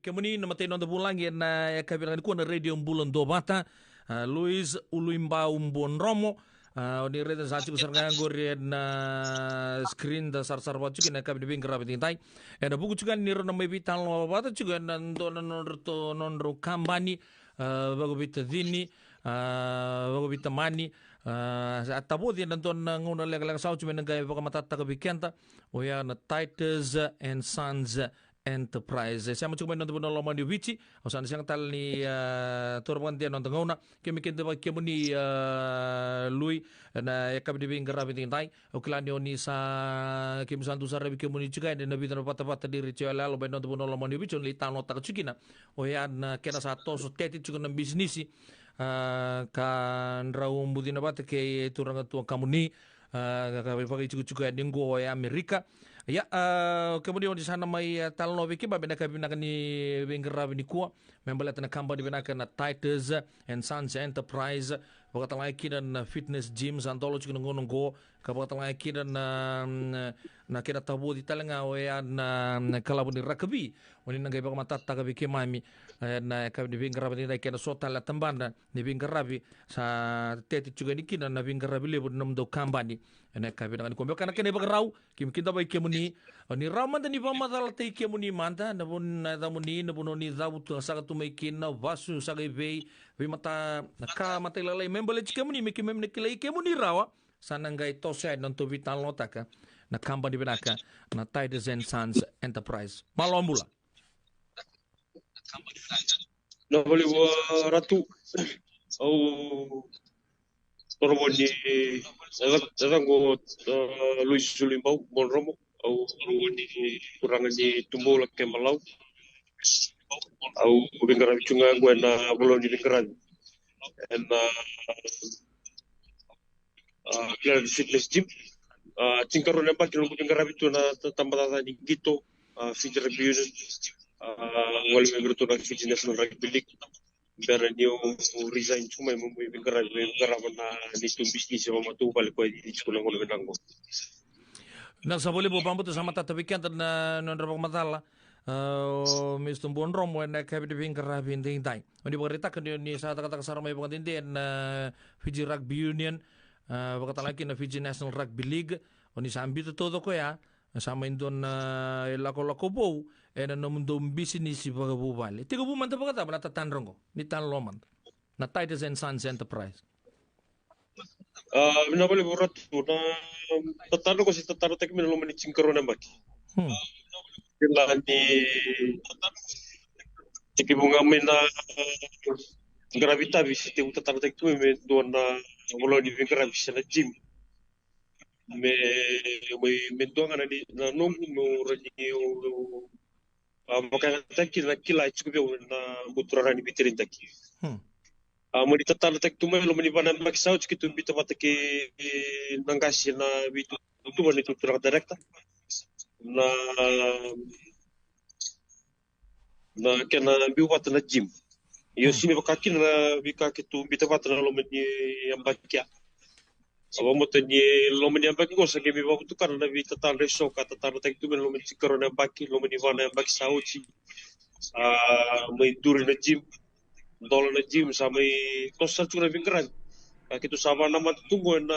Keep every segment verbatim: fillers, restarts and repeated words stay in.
kemuni na matai noda vulagi ena yakavi vinaka nikua na Radio Bula Duavata. A, Luis Uluibau Buadromo. A, o ni raica sa tiko sara ga qori ena screen da sarasara vata tiko ena yakavi ni veiqaravi edaidai. Ena vuku tiko ga ni rau na mai veitalanoa vata tiko ena dua na nodratou, nodrau kabani, a, vakavitacini, a, vakavitamani, a, sa tavoci ena dua na gauna lekaleka sa oti me na qai vakamatatataka vei keda, oya na Titus and Sons Enterprise. E sema tiko mai na noda vanua lomani o Viti, au sa na sega tale ni, a, taura vakadede na noda gauna, kemuni keda vata kei kemuni, a, Lui, ena yakavi ni veiqaravi edaidai. Au kila ni o ni sa, kemuni sa dau saravi kemuni tiko yani ena vica na vatavata ni retio yaloyalo mai na noda vanua lomani o Viti, o ni lai talanoataka tiko kina. Oya na kena sa toso tete tiko na bisinisi, a, ka drau bucina vata kei turaga tuakamuni, a, ka, ka vakaitikotiko yani qo e Amerika. Ia, a, kemuni o ni sa na mai, a, talanoa vei keimami ena yakavi vinaka ni veiqaravi nikua, me baleta na kabani vinaka na Titus and Sons Enterprise, vakatalega kina na fitness gym sa dola tiko na gauna qo, ka vakatalega kina na, na, na kena tavoci talega oya na, na kalavu ni rakavi. O ni na qai vakamatatataka vei keimami, e, na yakavi ni veiqaravi edaidai kei na so tale na tabana ni veiqaravi sa tete tiko yani kina na veiqaravi levu ni nomudou kabani. Ena yakavi vinaka nikua, me vaka na kena ivakarau, kemuni keda vata kei kemuni, o ni rawa mada ni vakamacalataki kemuni mada, na vanua, na yacamuni, na vanua ni cavutu, saka tu mai kina, vasu saka i vei, veimata, na ka matailalai me baleti kemuni, me keimami na kilai kemuni rawa. Sa na qai toso yani na nodatou veitalanoataka na kabani vinaka na Titus and Sons Enterprise. Malo bula. Na vale vua Ratu. Au toro vua ni, e ca-, e caqu, e, Luis Uluibau Buadromo. Au toro vua ni turaga ni Tuboula kei Balau. Au veiqaravi tu ga qo ena vanua ni veiqaravi ena, a, Planet Fitness Gym. A, tinikarua na yabaki noqu veiqaravi tu na ta-, tabacakacaka ni qito, a, Fiji Rugby Union. A, gole mai vei iratou na Fiji National Rugby League. Bera niu resign tu mai meu mai veiqaravi, mai veiqaravi na neitou bisinisi vakamatavuvale koya e cici tiko na gauna vinaka qo. Na sa voli vou vakabauta sa matata vei keda na nodra vakamacala, a, o Mister Buadromo ena yakavi ni veiqaravi edaidai. O ni vakaraitaka ni, ni sa cakacaka sara mai vakadede na Fiji Rugby Union, a, vakatalega kina na Fiji National Rugby League. O ni sa biuta taucoko ya, sa mai dua na, e, lakolako vou ena nomudou bisinisi vakavuvale. Tekivu mada vakacava na tatadra oqo? Ni talanoa mada. Na Titus and Sons Enterprise. A, vinaka vakalevu Ratu, na tatadra oqo se tatadrataki mai na loma ni tinikarua na yabaki. Hmm. Kila ni tekivu ga mai na qaravi tavi se tekivu tatadrataki tu mai me dua na vanua ni veiqaravi se na gym. Me, me, me dua ga na ni, na noqu, meu rawa ni, au, au, a, vakayagataki na kila e tiko vei au na noqu turaga ni veitrenitaki. Hmm. A, mani tatadrataki tu mai, loma ni va na yabaki sa oti keitou biuta vata kei na qase na veitutuva ni tu turaga director. Na na kena biu vata na gym. Io, hmm, sega ni vaka kina na veika keitou biuta vata na loma ni yabaki ya. Au vakabauta ni loma ni yabaki qo sa qai mai vakavotukana na veitatadra eso ka tatadrataki tu mai na loma ni tinikarua na yabaki, loma ni va na yabaki sa oti. A, mai duri na gym, dola na gym, sa mai toso sara tu na veiqaravi. A, keitou sa vakanamata tu qo na,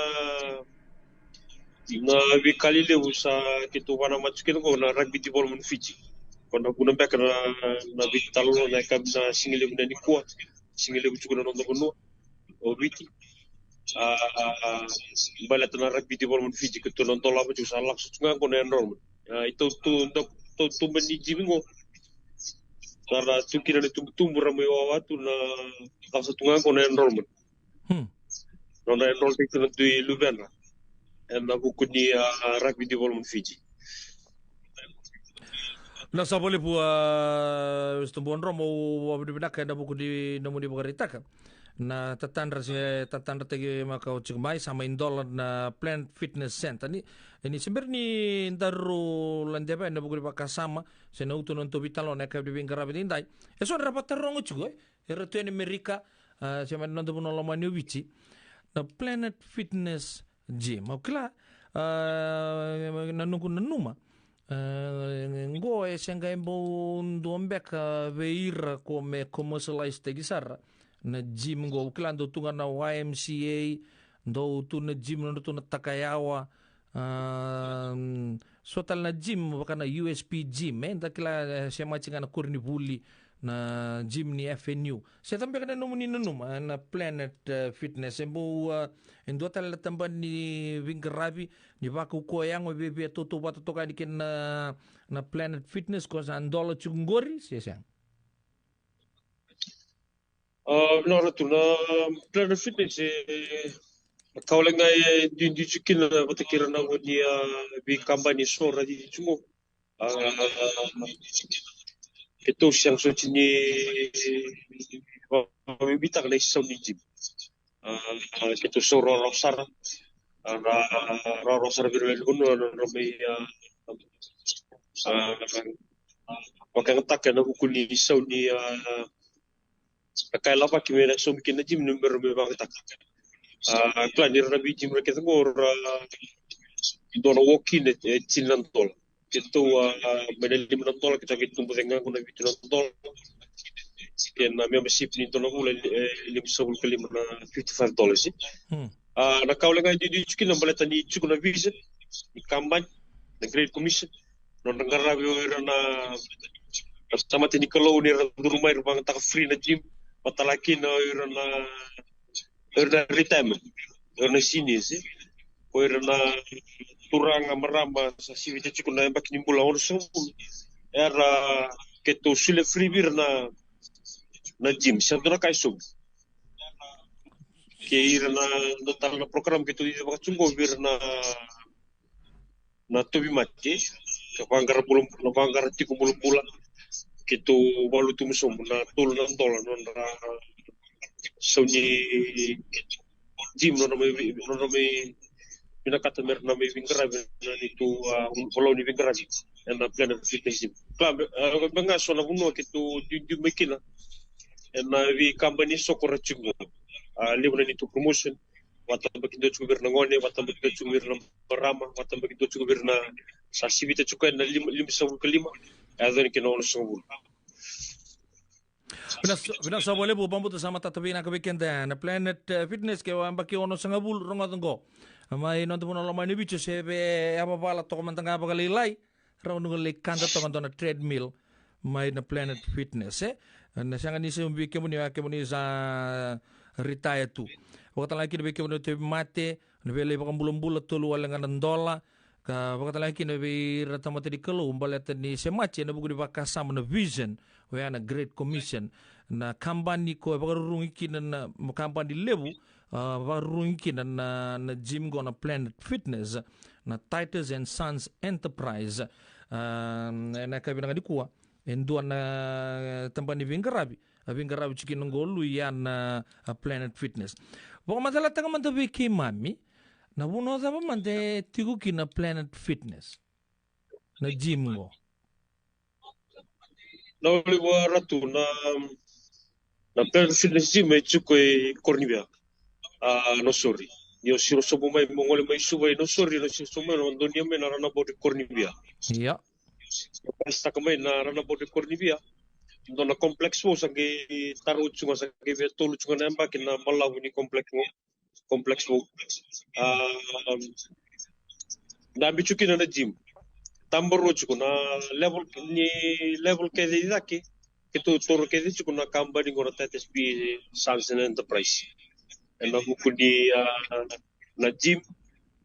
na veika lelevu sa keitou vakanamata tu kina qo na Rugby Development Fiji. Ko na vuna beka na, na veitalanoa na yakavi na sigalevu na nikua, sigalevu tiko na noda vanua o Viti. A, a, a, baleta na Rugby Development Fiji, keitou na dolava tiko sa lako sa tu ga qo na enrollment. A, i tau tu, tau, tau tuba ni gym qo. Sa ra tu kina na tubutubu ra mai wawa tu na lako sa tu ga qo na enrollment. Hmm. Nona enroll tiko na dui luvena ena vuku ni, a, Rugby Development Fiji. Na sa valevu, a, Mister Buadromo, au vakavinavinaka ena vuku ni nomuni vakaraitaka na tatadra se tatadrataki maka o tiko mai, sa mai dola na Planet Fitness Center. Ni, ni se bera ni daru ladeva ena vuku ni vakasama se na utu na nodatou veitalanoa ena yakavi ni veiqaravi edaidai. E so era vakataroga tiko, e? Era tu ena Amerika, a, se mai na noda vanua lomani o Viti. Na Planet Fitness Gym. Au kila, a, na noqu nanuma, E, qo e se qai bau dua beka vei ira ko me commercialize taki sara na gym qo. Au kila dau tu ga na Y M C A, dau tu na gym, dau tu na Takayawa. A, so tale na gym vaka na U S P gym, e, da kila, e, se maci ga na koronivuli na gym ni F N U. Se cava beka na nomuni nanuma, e, na Planet, e, Fitness, e bau, e, e dua tale na tabana ni veiqaravi ni vakaukaua yago e viavia tautauvata toka yani kei na, na Planet Fitness, ko sa dola tiko qori, se sega? A, vinaka Ratu, na Planet Fitness, e, na ka wale ga e duidui tiko kina vata kei ira na gone ni, a, veikabani eso ra cici tiko qo. A, keitou sega soti ni vakabibitaka na isau ni gym. A, keitou sau rawarawa sara. A, ra, rawarawa sara vei ira na lewe ni vanua na nodra mai, a, a, vakayagataka ena vuku ni isau ni, a, na ka e lavaki me na saumi kina na gym ni bera me vakayagataka. A, kila ni ra na vei gym ra kece qo ra dua na walk-in e, e tini na dola. Keitou, a, mai na lima na dola, keitou qai tubu cake ga qo na vitu na dola. Kei na membership ni dua na vula, e, limasagavulu ka lima na fifty five dollars, e. Hmm. A, na ka wale ga e duidui tiko kina baleta ni tiko na vision ni kabani, na Great Commission, nodra qaravi o ira na, na tamata ni Kalou ni ra curu mai ra vakayagataka free na gym, vata tale kina o ira na, o ira na retirement, o ira na seniors, e. O ira na turaga, marama sa sivita tiko na yabaki ni bula onosagavulu. Era keitou solia free vei ira na, na gym, se dua na ka e saumi. Kei ira na, na tale na program keitou cici vaka tiko qo vei ira na, na tauvimate, ka vaqara bula, na vaqara tiko bulabula. Keitou valuta tu mai sobu na tolu na dola nodra sau ni gym, nodra mai, nodra mai vinakata me ra na mai veiqaravi na neitou, a, volau ni veiqaravi ena Planet Fitness Gym. Kila, a, me ga so na vanua keitou duidui mai kina ena veikabani eso ko ra tiko qo. A, levu na neitou promotion, vakatabakidua tiko vei ira na gone, vakatabakidua tiko vei ira na marama, vakatabakidua tiko vei ira na sa sivita tiko ena lima, limasagavulu ka lima, e yaco yani kina onosagavulu. Vinaka sa-, vinaka sara vakalevu, vakabauta sa matata vinaka vei keda na Planet, e, Fitness, ke o yabaki onosagavulu, rogoca qo. Mai noda vanua lomani Viti, se vei yavavala toka mada ga vakalailai, rawa ni o lai kada toka dua na treadmill mai na Planet Fitness, e? Na sega ni se vei kemuni, a, kemuni sa retire tu. Vakatalega kina vei kemuni na tauvimate, na vei lai vakabulabula, tolu wale ga na dola, ka vakatalega kina vei ira tamata ni Kalou baleta ni se maci ena vuku ni vakasama na vision, oya na Great Commission, na kabani ko e vakarurugi kina na, na kabani levu, a, vakarurugi kina na, na gym qo na Planet Fitness, na Titus and Sons Enterprise. A, ena yakavi vinaka nikua, e dua na tabana ni veiqaravi a veiqaravi tiko kina qo Lui, ya na, a, Planet Fitness. Vakamacalataka mada vei keimami, na vanua cava mada e tiko kina Planet Fitness, na gym qo? Na vuli vua Ratu, na, na Planet Fitness Gym e tiko i Koronivia, a, Nausori. Ni o siro sobu mai mo gole mai Suva i Nausori, ni o siro sobu mai, na donuya mai na roundabout i Koronivia. Ia. Pasitaka mai na roundabout i Koronivia, dua na complex vou sa qai tarau tiko ga, sa qai via tolu tiko ga na yabaki na balavu ni complex vou. Complex vou. A, dabe tiko kina na gym. Tabarua tiko na level, ni level kece i cake, keitou taura kece tiko na kabani qo na Titus B Sons and Enterprise. Ena vuku ni, a, na gym,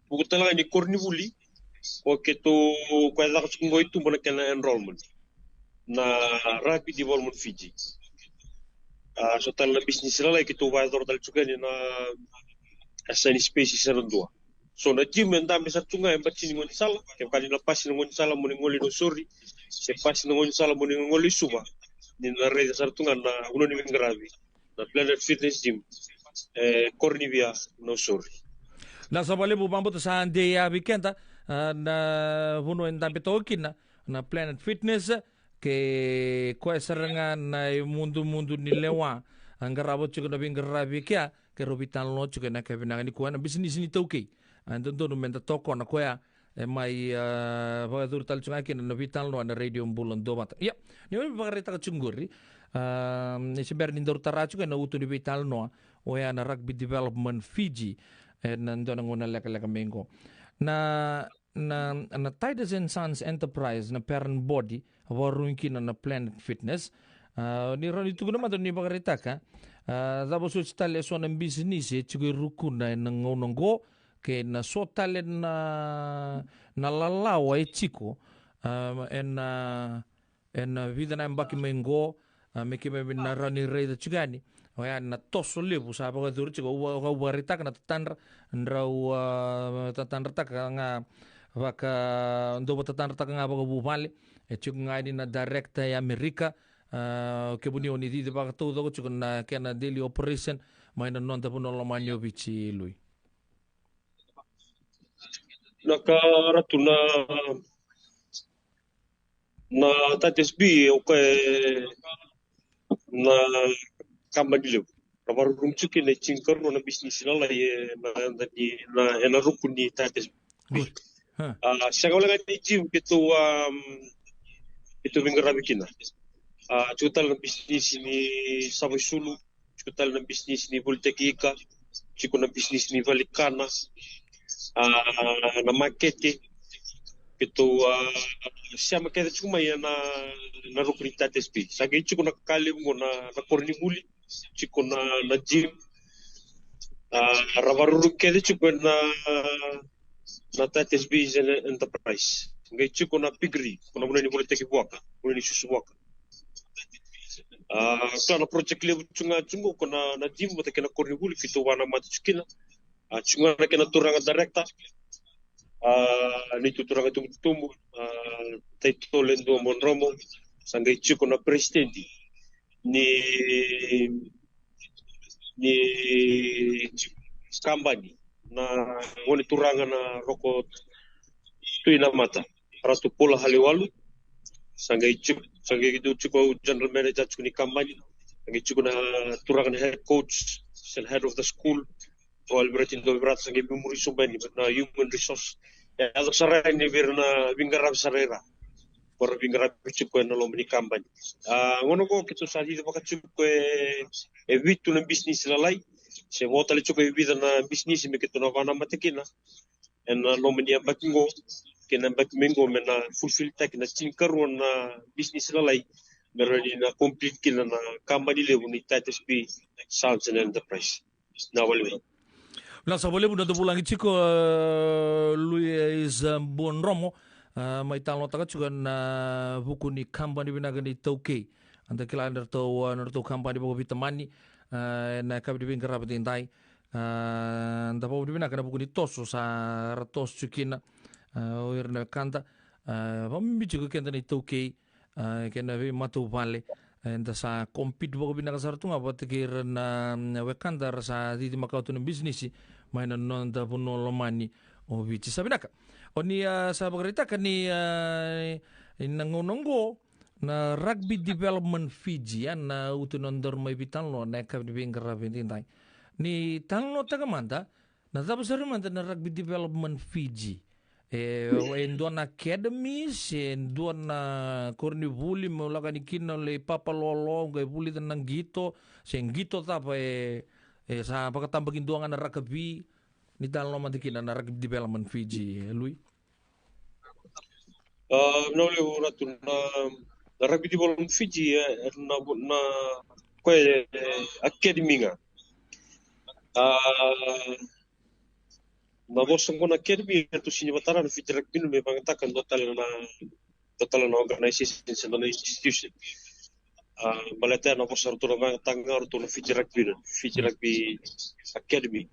vuku talega ni koronivuli, o keitou, ko e caka tiko qo i tuba na kena enrollment na Rugby Development Fiji. A, so tale na bisinisi lalai keitou vakayacora tale tiko yani na, a, sign space i Serradua. So na gym e dabe sara tu ga e bati ni gaunisala, kevaka ni na pasi na gaunisala mo ni gole i Nausori, se pasi na gaunisala mo ni gole i Suva, ni na raica sara tu ga na vanua ni veiqaravi, na Planet Fitness Gym, e, Koronivia, Nausori. Vinaka sara vakalevu, vakabauta sa dei ya vei keda, a, na vanua e dabe toka kina na Planet Fitness, kei koya sara ga na imudumudu ni lewa, a, qarava tiko na veiqaravi kea, keirau veitalanoa tiko ena yakavi vinaka nikua, na bisinisi ni taukei. A, dodonu meda tokona koya E mai, a, vakayacori tale tiko ga kina na veitalanoa na Radio Bula Duavata. Ia, ni mai vakaraitaka tiko qori, a, ni se bera ni daru tara tiko ena utu ni veitalanoa, oya na Rugby Development Fiji, ena dua na gauna lekaleka mai qo. Na, na, na Titus and Sons Enterprise, na parent body, a vakarurugi kina na Planet Fitness. A, ni rawa ni tukuna mada ni vakaraitaka, a, cava soti tale eso na bisinisi e tiko e rukuna ena gauna qo, kei na so tale na, na lalawa e tiko, a, ena, ena vica na yabaki mai qo, a, me keimami na rawa ni raica tiko yani. Oya na toso levu sa vakayacori tiko, au va-, au vakaraitaka na tatadra, drau, a, tatadrataka ga vaka, dau vatatadrataka ga vakavuvale. E tiko ga yani na director e Amerika, a, kemuni o ni cici vakataucoko tiko na kena daily operation mai na noda vanua lomani o Viti, Lui. Na ka, Ratu, na, na Titus B, o koya na kabani levu. Ra vakarurumi tiko kina e tinikarua na bisinisi lalai ena, ena, ena ruku ni Titus B. Good. Huh. A, sega wale ga ni gym keitou, um, keitou veiqaravi kina. A, tiko tale na bisinisi ni savaisulu, tiko tale na bisinisi ni volitaki ika, tiko na bisinisi ni valenikana, a, na makete. Keitou, a, sema kece tiko mai ena, na ruku ni Titus B. Sa qai tiko na ka levu qo na, na koronivuli, tiko na, na gym. A, ra vakaruru kece tiko ena, na Titus B Enterprise. Qai tiko na piggery, ko na vanua ni volitaki vuaka, vanua ni susu vuaka. A, ka na project levu tiko ga tiko qo ko na, na gym vata kei na koronivuli keitou vakanamata tiko kina. A, tiko ga na kena turaga director. A, neitou turaga tubutubu, a, Taitole Duabodromo, sa qai tiko na president ni, ni kabani, na gone turaga na Roko Tui Namata, Ratu Paula Halewalu, sa qai tiko, sa qai tiko au general manager tiko ni kabani, sa qai tiko na turaga na head coach, se na head of the school, Turaga Liberati Duaviverata, sa qai veimuri sobu yani na human resource. E yaco sara yani vei ira na veiqaravi sara era. Ko ra veiqaravi tiko ena loma ni kabani. A, gauna qo keitou sa cicivaka tiko e, e vitu na bisinisi lalai. Se vo tale tiko e vica na bisinisi me keitou na vakanamata kina ena loma ni yabaki qo kei na yabaki mai qo, me na fulfilltaki na tinikarua na bisinisi lalai, me rawa ni na complete kina na kabani levu ni Titus B Sons and Enterprise. Na valevu. Na sa valevu na da vulagi tiko, e, Luis, e, Buadromo, e, mai talanoataka tiko na vuku ni kabani vinaka ni iTaukei. Eda kila na ratou, e, na ratou kabani vakaveitamani, e, na yakavi ni veiqaravi edaidai. E, da vakavinavinaka na vuku ni toso sa ra toso tiko kina, e, o ira na wekada, e, vakabibi tiko keda na iTaukei, a, kei na veimatavuvale, e, da sa compete vakavinaka sara tu ga vata kei ira na, na wekada ra sa cici makawa tu na bisinisi mai na noda vanua lomani o Viti. Sa vinaka. O ni, a, sa vakaraitaka ni, a, na gauna oqo na Rugby Development Fiji, a, na utu ni nodaru mai veitalanoa na yakavi ni veiqaravi edaidai. Ni talanoataka mada, na cava sara mada na Rugby Development Fiji? E, e dua na academy, se dua na koronivuli me lako yani kina lai papalolo, qai vulica na qito, se qito cava e, e sa vakatabakidua ga na rakavi, ni talanoa mada kina na Rugby Development Fiji, e Lui? A, na levu Ratu, na, na Rugby Development Fiji, e, e, na, na, koya, e, academy ga. A, na vosa qo na academy, e ratou sini vatara na Fiji Rugby Union me vakayagataka dua tale na, dua tale na organization se dua na institution. A, baleta na vosa ratou na vakayagataka ga ratou na Fiji Rugby Union, Fiji Rugby Academy.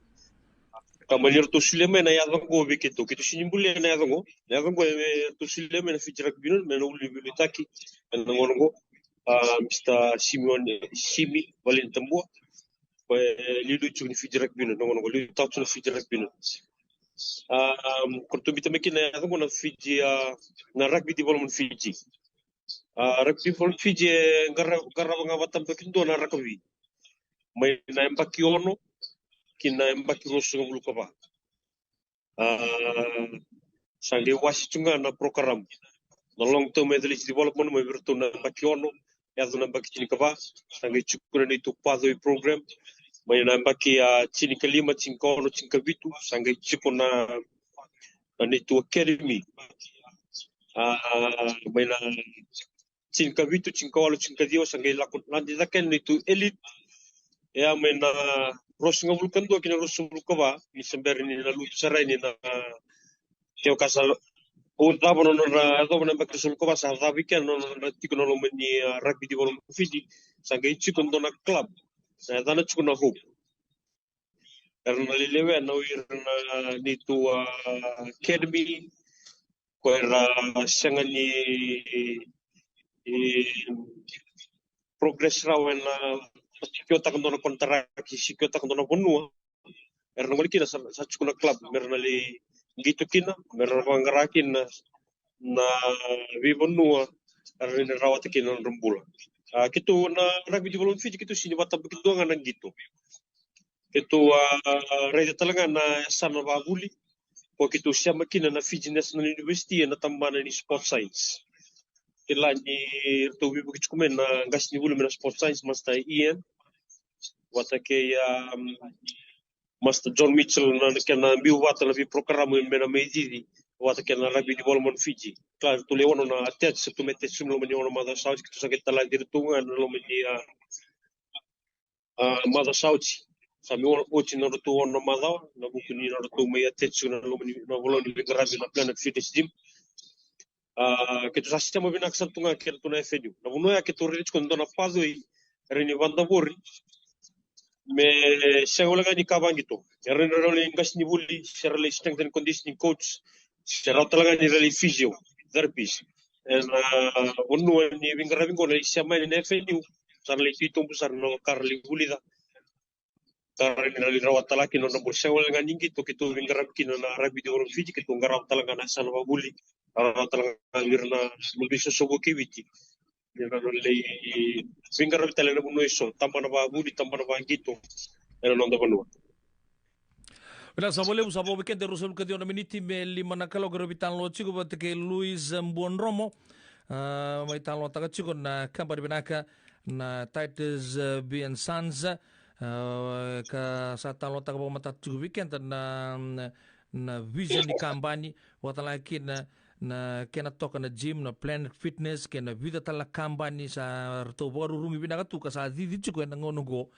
Ka mani ratou solia mai na yaca qo vei keitou, keitou sini bulia na yaca qo. Na yaca qo e ratou solia mai na Fiji Rugby Union, me na ulu ni veiliutaki ena gauna qo, a, Mister Simeone, Simi Valenitabua. Ko e liuliu tiko ni Fiji Rugby Union, na gauna qo liutaka tiko na Fiji Rugby Union. A, um, ko ratou biuta mai kina na yaca qo na Fiji, a, na Rugby Development Fiji. A, Rugby Development Fiji e qara-, qarava ga vakatabakidua na rakavi mai na yabaki ono ki na yabaki ruasagavulu ka va. A, Sa qai wasi tu ga na program na long term athletes development mai vei iratou na yabaki ono yaco na yabaki tinikava. Sa qai tiko na neitou pathway program mai na yabaki a tinikalima, tinikaono, tinikavitu. Sa qai tiko na na neitou academy a mai na tinikavitu, tinikawalu, tinikaciwa. Sa qai lako lade cake na neitou elite e a mai na ruasagavulu ka dua ki na ruasagavulu ka va, ni sa bera ni na lutu sara yani na kevaka sa o cava na nona yacova na yabaki ruasagavulu ka va, sa cava i kea na nona tiko na loma ni a rugby development Fiji. Sa qai tiko dua na club sa yacana tiko na Hope. Era na lelewe na o ira na neitou a academy ko era sega ni progress rawa ena sikiotaka dua na kontaraki, sikiotaka dua na vanua. Era na gole kina sa tiko na club me ra na lai qito kina, me ra na vaqara kina na veivanua era na rawata kina na nodra bula. A keitou na rugby development Fiji keitou sini vata keitou ga na qito. Keitou a raica tale ga na yasana vavuli ko keitou sema kina na Fiji National University ena tabana ni sports science. Kila ni ratou veivuke tiko mai na qase ni vuli mai na sports science, Master Ian vata kei a Master John Mitchell na kena biu vata na veiprokaramu me na mai cici vata kei na rugby development Fiji. Kila ratou lai ono na attach, sa tu mai attach sumi loma ni ono macawa sa oti, keitou sa qai talai iratou ga na loma ni a a macawa sa oti. Sa mai oti na ratou ono na macawa na vuku ni na ratou mai attach na loma ni na vola ni veiqaravi na Planet Fitness Gym. A keitou sa sema vinaka sara tu ga kei ratou na F N U. Na vanua ya keitou raica tiko dua na pathway era ni vadavori me sega wale ga ni ka vaqito. Era ni rau lai qase ni vuli se ra lai strength and conditioning coach se rau tale ga ni ra lai physiotherapist. Ena vanua ni veiqaravi qo na lai sema yani na F N U sa ra lai titobu sara na ka ra lai vulica. Ka ra ni ra lai rawa tale ga kina na nodra bula, sega wale ga ni qito keitou veiqaravi kina na rugby development Fiji, keitou qarava tale ga na yasana vavuli, qarava tale ga ira na veisosovu kei Viti. Ni ra na lai veiqaravi tale na vanua eso, tabana vavuli, tabana vaqito ena noda vanua. Vinaka sa vakalevu, sa vo vei keda e ruasagavulu ka ciwa na miniti me lima na kaloko. Era veitalanoa tiko vata kei Louis Buadromo. A mai talanoataka tiko na kabani vinaka na Titus B and Sons. A ka sa talanoataka vakamatata tiko vei keda na na vision ni kabani, vakatale ga kina na kena toka na gym, na Planet Fitness kei na vica tale na kabani sa ratou vakarurugi vinaka tu ka sa cici tiko ena gauna oqo.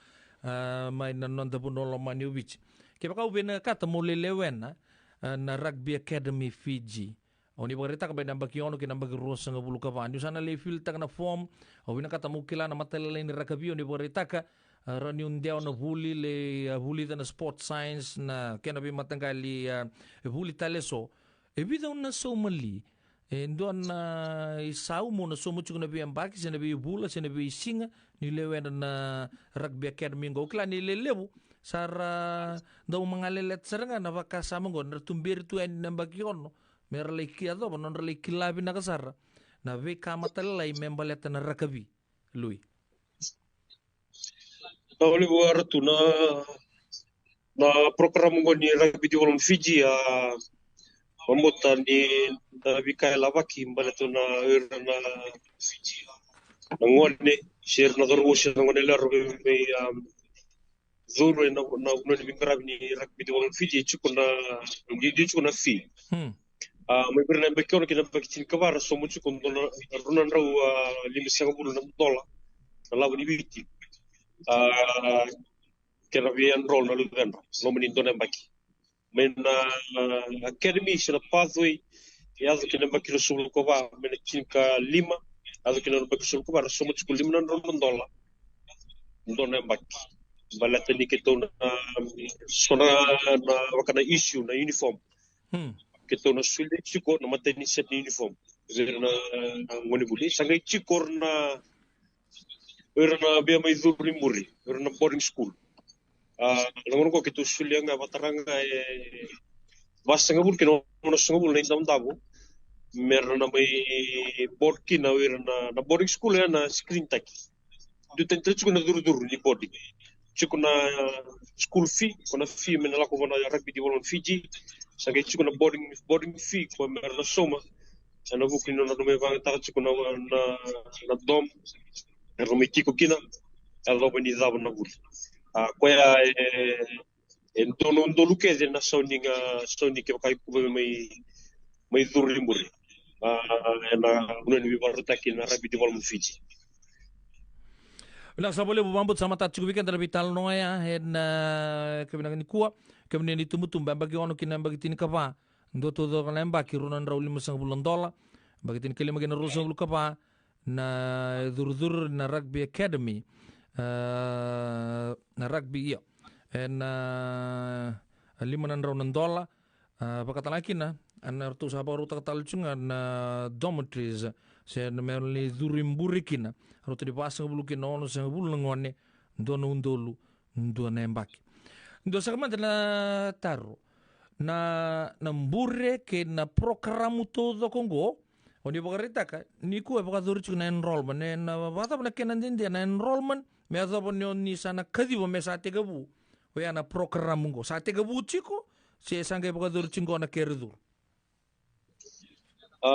A mai na noda vanua lomani o Viti. Kevaka au vinakata mo lai lewena a na Rugby Academy Fiji, au ni vakaraitaka mai na yabaki ono kei na yabaki ruasagavulu ka va niu sa na lai filitaka na form. Au vinakata mo kila na matailalai ni rakavi, au ni vakaraitaka a rawa niu dewa na vuli, lai a vulica na sports science, na kena veimataqali a vuli tale eso. E vica au na sauma li? E dua na isau mo na sauma tiko na veiyabaki se na veivula se na veisiga ni lewena na Rugby Academy oqo? Au kila ni lelevu sa ra dau magaleleta sara ga na vakasama oqo, na ra tuberi tu yani na yabaki ono me ra lai ki yacova na nodra lai kila vinaka sara na veika matailalai me baleta na rakavi. Lui. Na olivu era tu na na program oqo ni Rugby Development Fiji a vamota ni na veika e lavaki baleta na ira na na gone se ira na cauravou se na gone lero vei a curu ena na vanua ni veiqaravi ni Rugby Development Fiji e tiko na e tiko na fee. Hmm. A mai vei ira na yabaki ono kei na yabaki tinikava ra sauma tiko dua na rua na drau a limasagavulu na dola na lavo ni Viti. A kena vei enroll na luvedra loma ni dua na yabaki. Mai na academy se na pathway e yaco kei na yabaki ruasagavulu ka va mai na tinikalima yaco kei na yabaki ruasagavulu ka va ra sauma tiko lima na drau na dola dua na yabaki. Baleta ni keitou na so na na vaka na issue na uniform. Hmm. Keitou na solia tiko na matani set ni uniform vei ira na na gone vuli sa qai tiko ira na o ira na via mai curu i muri, o ira na boarding school. A na gauna oqo keitou solia ga vata ra ga e vasagavulu kei na onosagavulu na idavodavo me ra na mai board kina o ira na na boarding school ya na screen taki. Dua tani tale tiko na curucuru ni boarding. Tiko na school fee, ko na fee me na lako vua na Rugby Development Fiji. Sa qai tiko na boarding, boarding fee ko mera na sauma ena vuku ni nodra mai vagataka tiko na, na, na dom. Era mai tiko kina, e loma ni cava na vuli. A, koya e, e dua na udolu kece na sauni ga, sauni kevaka iko mai, mai curu i muri. A, ena vanua ni veivakarautaki na Rugby Development Fiji. Vinaka sara vakalevu, vakabauta sa matata tiko vei keda na veitalanoa ya ena, e, yakavi vinaka nikua. Kemuni na itubutubu, yabaki ono ki na yabaki tinikava. Dua taucoko na yabaki, rua na drau limasagavulu na dola. Yabaki tinikalima ki na ruasagavulu ka va, na icurucuru na Rugby Academy, ah, na rugby, io. Ena, ah, lima na drau na dola, ah, vakatale kina, ena ratou sa vakarautaka tale tu ga na dormitories, se na mera lai curu i bure kina. Ratou ni vasagavulu ki na onosagavulu na gone, dua na udolu, dua na yabaki. Dua saka mada na taro. Na, na bure kei na porokaramu taucoko oqo, o ni vakaraitaka, nikua e vakayacori tiko na enrollment, e na vakacava na kena dede na enrollment, me yacova ni o ni sa na kaciva me sa tekivu, oya na porokaramu oqo. Sa tekivu tiko, se sa qai vakayacori tiko na kere curu? A,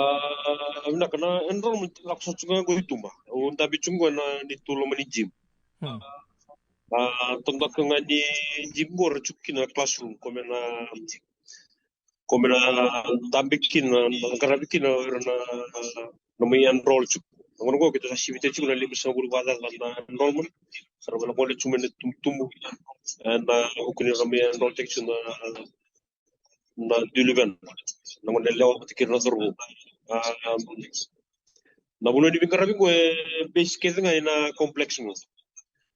vinaka, na enrollment lako sara tiko ga qo i tuba. Au dabe tiko qo ena neitou loma ni gym. Hmm. A, taudaku ga ni gym qo ra tiko kina na classroom, ko me na, ko me na dabe kina, na qaravi kina o ira na, na mai enroll tiko. Na gauna qo keitou sa sivita tiko na limasagavulu vakacaca na enrollment. Sa ra mai na gole tiko mai na tubutubu. Ena vuku ni ra mai enroll tiko na, na dui luvena. Na gone yalewa vata kei ira na cauravou. A, na vanua ni veiqaravi qo e base kece ga ena complex qo.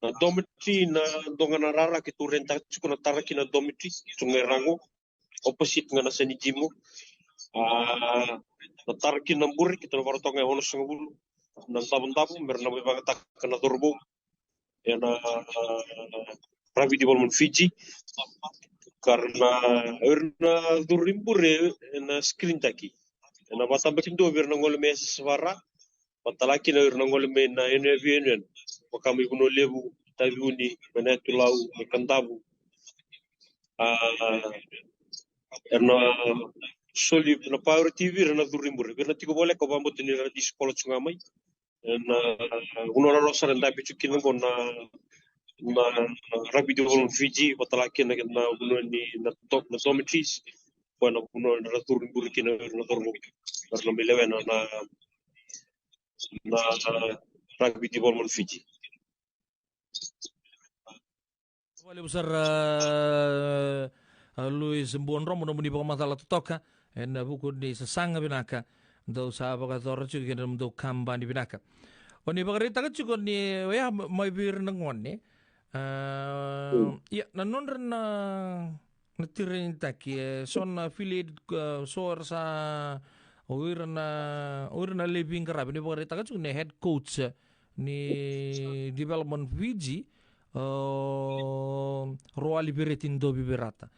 Na dormitory na dua ga na rara keitou rentaka tiko na tara kina dormitory, tiko ga i ra qo. Opposite ga na sa ni gym qo. A, na tara kina na bure keitou na vakarautaka ga e onosagavulu na davodavo, me ra na mai vagataka na cauravou ena, ah, Rugby Development Fiji. Ka ra na, o ira na curu i bure ena screen taki. Ena vakatabakidua vei ira na gole mai S S V R, vakatale kina o ira na gole mai na N F V N N. Vaka mai Vanua Levu, Taveuni, mai na Yatu Lau, mai Kadavu. Ah, era na soli na priority vei ira na curu i bure. Vei ira na tiko voleka, au vakabauta ni ra na sikola tu ga mai. Ena, ah, vanua rarawa sara e dabe tiko kina qo na, na Rugby Development Fiji, vakatale kina na vanua ni na do-, na dormitories, ko na vanua na ra curu i bure kina na curu, na ra na mai lewena na, na Rugby Development Fiji. Vakalevu sara, a, Louis Buadromo, nomuni vakamacala totoka ena vuku ni sasaga vinaka dou sa vakayacora tiko kei na nomudou kabani vinaka. O ni vakaraitaka tiko ni oya mai vei ira na gone. A, ia, na nodra na, na trainitaki, e so na affiliated, e, so era sa, o ira na, o ira na lai veiqaravi, ni vakaraitaka tiko ni head coach ni Development Fiji, o Roali Vereti Dovi Verata.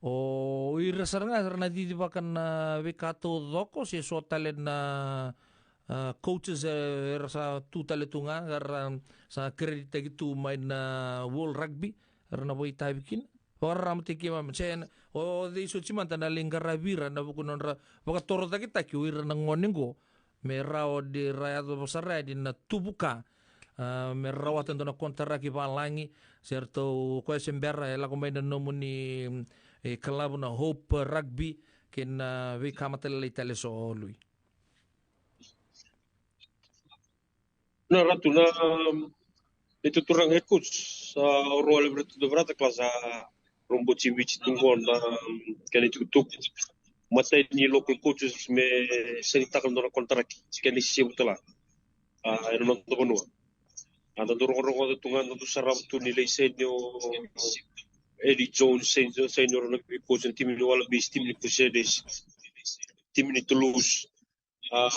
O ira sara ga era na cicivaka na veika taucoko, se so tale na, ah, coaches, e, era sa tu tale tu ga, era sa credit-taki tu mai na World Rugby, era na vakaitavi kina. Vakararamataki keimami, se na, o cei soti mada na lai qaravi ira ena vuku ni nodra vakatorocaketaki o ira na gone qo, me rawa ni ra yacova sara yani na tubu ka, a, me rawata e dua na konitaraki valagi, se ratou, o koya se bera e lako mai na nomuni, e, kalavu na Hope Rugby, kei na veika matailalai tale eso, Lui. Na Ratu, na, um, neitou turaga head coach, sa, o Roali Vereti Dovi Verata, ka sa roboti Viti tu qo na, um, kena itukutuku. Matai ni local coaches me sainitaka na nona konitaraki, kena isevu tale. A, ena noda vanua. A, da dau rogorogoca tu ga, da dau sarava tu ni lai saini o Eddie Jones, saini, saini o ira na vei coach na timi ni Wallabies, timi ni Crusaders, timi ni Toulouse. A,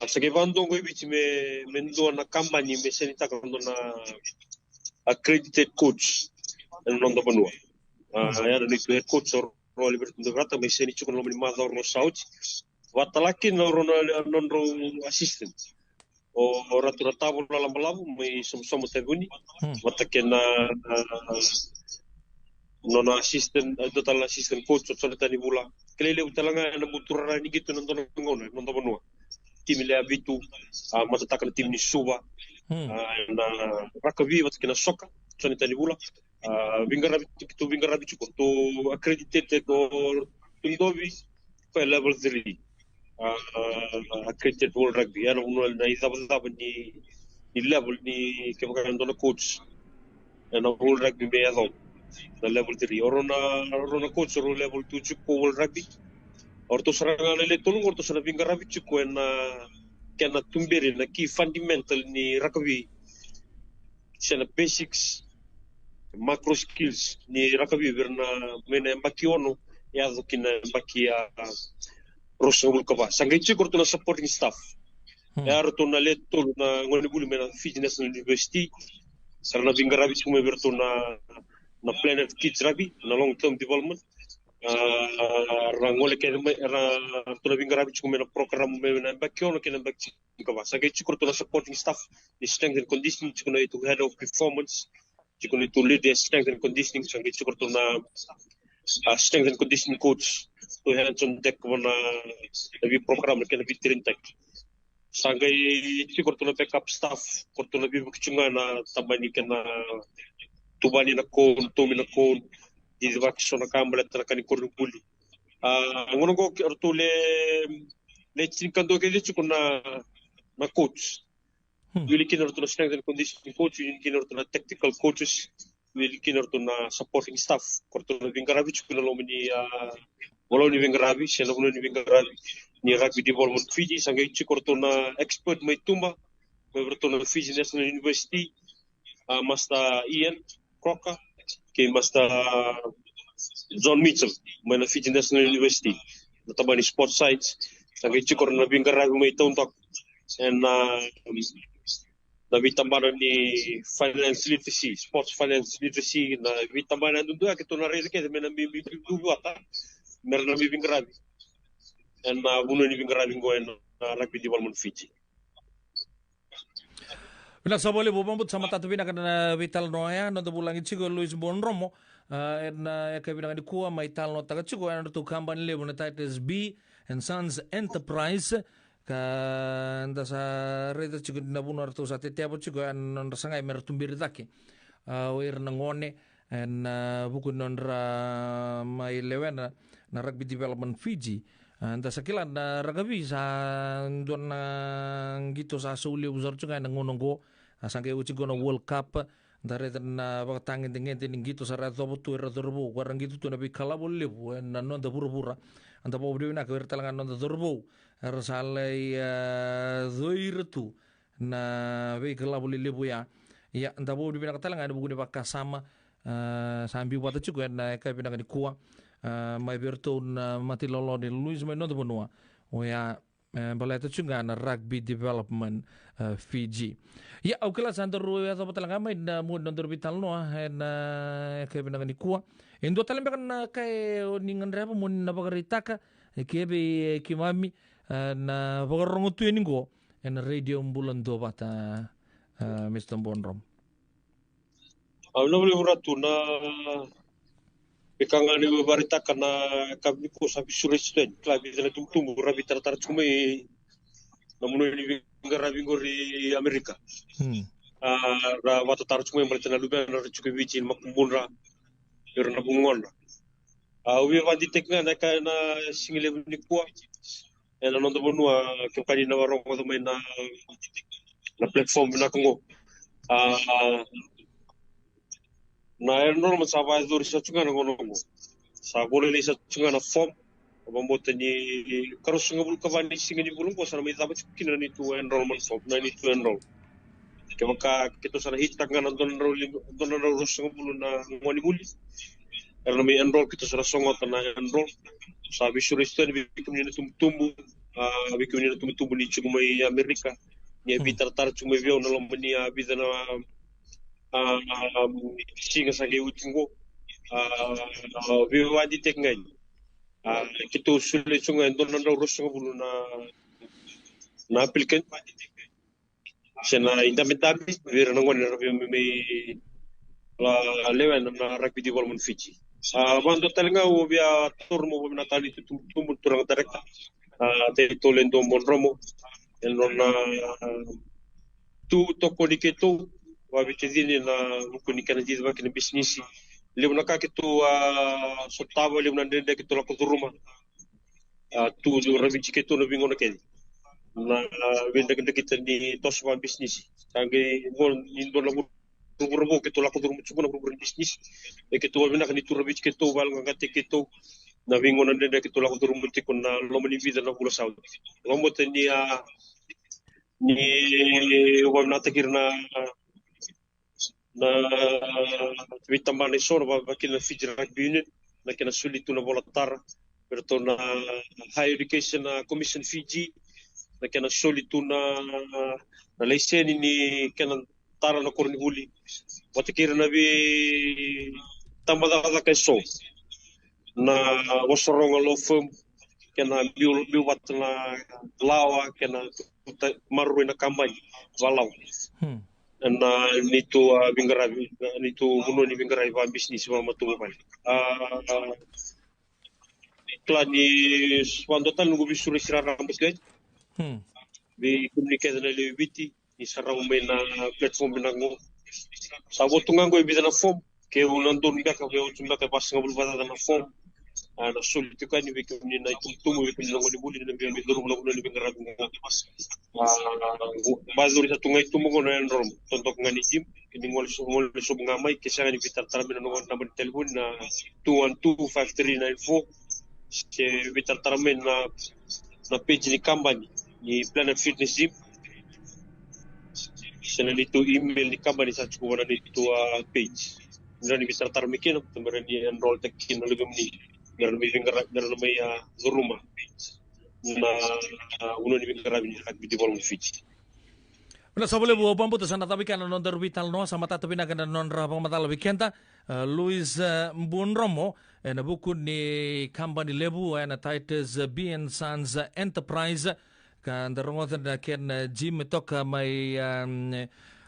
sa qai vakadua qo i Viti me, me dua na kabani me sainitaka dua na accredited coach ena noda vanua. A, ya na neitou head coach o Roali Vereti Dovi Verata, me saini tiko ena loma ni macawa rua sa oti. Vakatale kina o rau na, na nodrau assistant, o, o Ratu Ratavo Lalabalavu mai Somosomo, Taveuni. Hmm. Vata kei na, na, nona assistant, e dua tale na assistant coach o Jonathan Vula. Kilai levu tale ga ena buturara ni qito ena dua na gauna ena noda vanua. Timi lewe vitu, a, matataka na timi ni Suva, a, ena rakavi vata kei na soka, Jonathan Vula. A, veiqaravi, tu veiqaravi tiko, tu accredited o Tudovi, ko e level three. A, a, accredited World Rugby. Ia na vanua na icavacava ni, ni level ni kevaka e dua na coach ena World Rugby me yacova na level three. O rau na, o rau na coach o rau level two tiko ko World Rugby. O ratou sara ga na le tolu qo, o ratou sara na veiqaravi tiko ena kena tuberi na key fundamental ni rakavi, se na basics, macro skills ni rakavi vei ira na, mai na yabaki ono yaco ki na yabaki, a, ruasagavulu ka va. Sa qai tiko ratou na supporting staff. Hmm. E a ratou na le tolu na gonevuli mai na Fiji National University. Sa ra na veiqaravi tiko mai vei ratou na, na Planet Kids Rugby, na long term development. A, ra gole kece mai, ra ratou na veiqaravi tiko mai na program mai na yabaki ono kei na yabaki ka va. Sa qai tiko ratou na supporting staff ni strength and conditioning, tiko na itu head of performance, tiko na itu lead strength and conditioning, sa qai tiko ratou na, a, strength and conditioning coach, tu hands on deck vana na vei program kei na vei train tech. Sa qai tiko ratou na backup staff, ko ratou na veivuke tiko ga na tabani kei na tuvani na cone, tomi na cone, cicivaki so na ka baleta na ka ni koronivuli. A, gauna qo ke ratou le, le tinikadua kece tiko na, na coach. Hmm. Wili kina ratou na strength and conditioning coach, wili kina ratou na technical coaches, wili kina ratou na supporting staff. Ko ratou na veiqaravi tiko na loma ni, a, vanua ni veiqaravi, se na vanua ni veiqaravi ni Rugby Development Fiji, sa qai tiko ratou na expert mai tuba, mai vei ratou na Fiji National University, a, Master Ian Crocker kei Master John Mitchell mai na Fiji National University, na tabani sports science. Sa qai tiko na veiqaravi mai taudaku ena, um, na veitabana ni finance literacy, sports finance literacy, na veitabana dudu ya keitou na raica kece me na mai, mai, mai, mai vata, me ra na mai veiqaravi ena vanua ni veiqaravi qo ena Rugby Development Fiji. Vinaka saka vakalevu, vakabauta sa matata vinaka na veitalanoa ya, noda vulagi tiko Louis Buadromo, a, ena yakavi vinaka nikua mai talanoataka tiko ena nodratou kabani levu na Titus B and Sons Enterprise, ka da sa raica tiko na vanua ratou sa tetevo tiko ena nodra sagai me ra tuberi cake, a, o ira na gone, ena, a, vuku ni nodra mai lewena na Rugby Development Fiji. A, da sa kila na rakavi sa dua na qito sa sau levu sara tiko ga ena gauna oqo. A, sa qai oti qo na World Cup, da raica na vakatagedegede ni qito sa ra yacova tu era cauravou, ka ra qito tu na veikalavo levu ena noda vuravura. A, da vakavinavinaka vei ira tale ga na noda cauravou era sa lai, a, coi ira tu na veikalavo lelevu ya. Ia, da vakavinavinaka tale ga ena vuku ni vakasama, a, sa biu vata tiko ena yakavi vinaka nikua, a, mai vei iratou na matailalai ni Louis mai noda vanua, oya, e, baleta tiko ga na Rugby Development, e, Fiji. Ia, au kila sa daru yacova tale ga mai na mua ni nodaru veitalanoa ena yakavi vinaka nikua. E dua tale beka na ka e o ni gadreva mo ni na vakaraitaka, e, ki vei, e, keimami, e, na vakarorogo tu yani qo ena Radio Bula Duavata, e, Mister Buadromo? Au na vale vura tu na veika ga ni vakaraitaka na ka ni ko sa veisureti tu yani. Kila vica na tubutubu ra veitaratara tiko mai na vanua ni veiqaravi qori Amerika. Hmm. A, ra vakatataro tiko mai baleta na luvena ra tiko i Viti, na makubudra, ira na vugodra. A, au via vakadidike ga na ka ena siga levu nikua ena noda vanua, kevaka ni na vakarogoca mai na, na platform vinaka oqo. A, na enrollment sa vakayacori sara tu ga na gauna oqo. Sa volai sara tu ga na form. Au vakabauta ni karuasagavulu ka va ni siga ni vula oqo sa na mai cava tiko kina na neitou enrollment form, na neitou enroll. Kevaka keitou sa na hit taka ga na dua na drau lima, dua na drau ruasagavulu na gonevuli, era na mai enroll, keitou sa na sogota na enroll. Sa veisureti tu yani vei kemuni na tubutubu, a, vei kemuni na tubutubu ni tiko mai Amerika, ni a veitaratara tiko mai vei au na loma ni a vica na, a, a, siga sa qai oti qo. A, a, veivakadidike ga yani. A, keitou solia tiko ga e dua na drau ruasagavulu na, na applicant. Se na idabedabe vei ira na gone era via mai, mai, a, lewena na Rugby Development Fiji. A, vakadua tale ga au via taura mo vakavinavinakataka na neitou tubutubu, turaga director, a, Taitau Ledua Buadromo, ena nona, a, tu tokoni keitou vakaveitacini ena vuku ni kena cicivaki na bisinisi. Levu na ka keitou a sotava, levu na dredre keitou lako curuma. A, tu raviti keitou na veigauna kece na, a, veidrakidrakita ni toso vakabisinisi. Sa qai qo ni dua na vuravura vou keitou lako curuma tiko, na vuravura ni bisinisi. E keitou vakavinavinaka ni tu raviti keitou, valoqaqataki keitou na veigauna dredre keitou lako curuma tiko na loma ni vica na vula sa oti. Lomata ni, a, ni vakavinavinakataki ira na, na veitabana eso, na vaka, vaka kina na Fiji Rugby Union, na kena soli tu na vola tara vei iratou na Higher Education, a, Commission Fiji, na kena soli tu na, na laiseni ni kena tara na koronivuli, vata kei ira na veitabacakacaka eso, na Vosoroga Law Firm, kei na biu, biu vata na lawa, kei na ta-, maroroi na kabani vakalawa. Hmm. Ena neitou, a, veiqaravi, na neitou vanua ni veiqaravi vakabisinisi vakamatavuvale. A, kila ni s-, vakadua tale noqu veisureti raraba tiko yani. Hmm. Vei kemuni kece na lewe i Viti, ni sarava mai na platform vinaka qo. Sa vo tu ga qo e vica na form. Keu na donu beka, keu tu beka e vasagavulu vakacaca na form. A, na soli tiko yani vei kemuni na itubutubu, vei kemuni na gonevuli, na vei, vei curuma na vanua ni veiqaravi qo. A, qo, ba curu sa tu ga i tuba qo na yadromu. Totoka ga ni gym, ke ni gole so-, gole sobu ga mai, ke sega ni veitaratara mai na noqu naba ni telefoni na two one two five three nine four. Se veitaratara mai na, na page ni kabani ni Planet Fitness Gym. Se na neitou email ni kabani sa tiko vua na neitou, a, page. Ni rawa ni veitaratara mai kina, me rawa ni enroll taki kina na luvemuni. Me rawa ni mai veiqara-, me rawa ni mai, a, curuma na, a, vanua ni veiqaravi ni Rugby Development Fiji. Na sa valevu au vakabauta sa na cava i kea na nodaru veitalanoa, sa matata vinaka na nodra vakamacala vei keda, a, Louis, a, Buadromo, ena vuku ni kabani levu, ena Titus, a, B and Sons, a, Enterprise, ka da rogoca na kena gym e toka mai, a,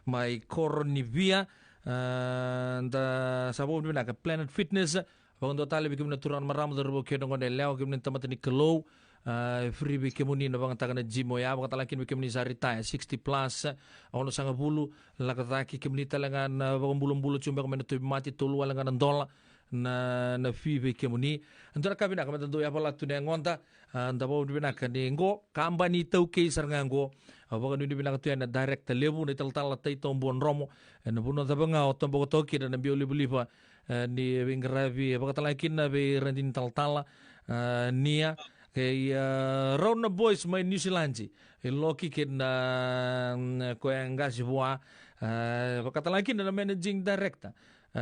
mai Koronivia, a, da sa vakavinavinaka Planet Fitness, vakadua tale vei kemuni na turaga na marama, cauravou kei na gone yalewa, kemuni na tamata ni Kalou, a, free vei kemuni na vagataka na gym oya, vakatalega kina vei kemuni sa retire, sixty plus, a, onosagavulu, lako cake, kemuni tale ga na vakabulabula tiko beka mai na tauvimate, tolu wale ga na dola, na, na fee vei kemuni. Dua na ka vinaka, meda dau yavala tu na yagoda, a, da vakavinavinaka ni qo, kabani iTaukei sara ga qo, a, vakanuinui vinaka tu yani na director levu, na italatala Taitau Buadromo, ena vanua cava ga o toboka toka kina na biau livaliva, e, ni veiqaravi, e, vakatalega kina vei Radini Talatala, e, Nia, kei, e, rau na boys mai Niusiladi, e Loki kei na, mm, koya e qase vua, e, vakatalega kina na managing director, e,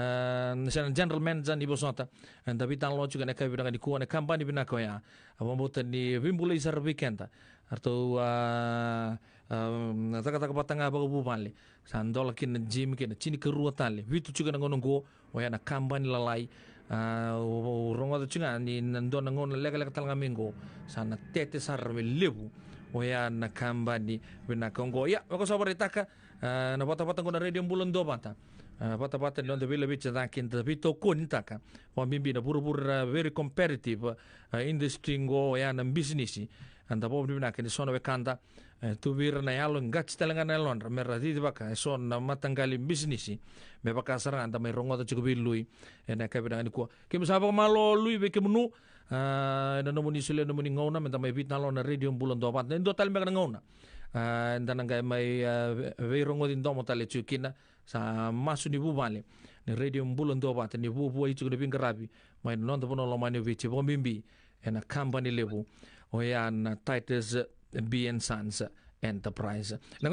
se na general manager ni vosota, e, da veitalanoa tiko ena yakavi vinaka nikua, na kabani vinaka oya, a, vakabauta ni veibulai sara vei keda, eratou, a, a, cakacaka vata ga vakavuvale. Sa dola kina na gym kei na tinikarua tale. Vitu tiko na gauna oqo, oya na kabani lalai. A, au, au rogoca tiko ga ni na dua na gauna lekaleka tale ga mai oqo, sa na tete sara me levu oya na kabani vinaka oqo. Ia, me ko sa vakaraitaka, a, na vatavata oqo na Radio Bula Duavata. A, vatavata ni noda veilaveti cake, da veitokonitaka vakabibi na vuravura, very competitive, a, industry oqo, oya na bisinisi. A, da vakavinavinaka ni so na wekada, e, tu vei ira na yalo, qati tale ga na yalodra me ra cicivaka eso na mataqali bisinisi. Me vaka sara ga da mai rogoca tiko vei Lui ena yakavi vinaka nikua. Keimami sa vakamalo Lui vei kemunu, a, ena nomuni solia na nomuni gauna meda mai veitalanoa na Radio Bula Duavata. E dua tale beka na gauna, a, eda na qai mai, a, vei, veirogoci domo tale tiko kina, sa masu ni vuvale ni Radio Bula Duavata ni vuavuai tiko na veiqaravi mai na noda vanua lomani o Viti, vakabibi ena kabani levu oya na Titus B and Sons Enterprise. Na gauna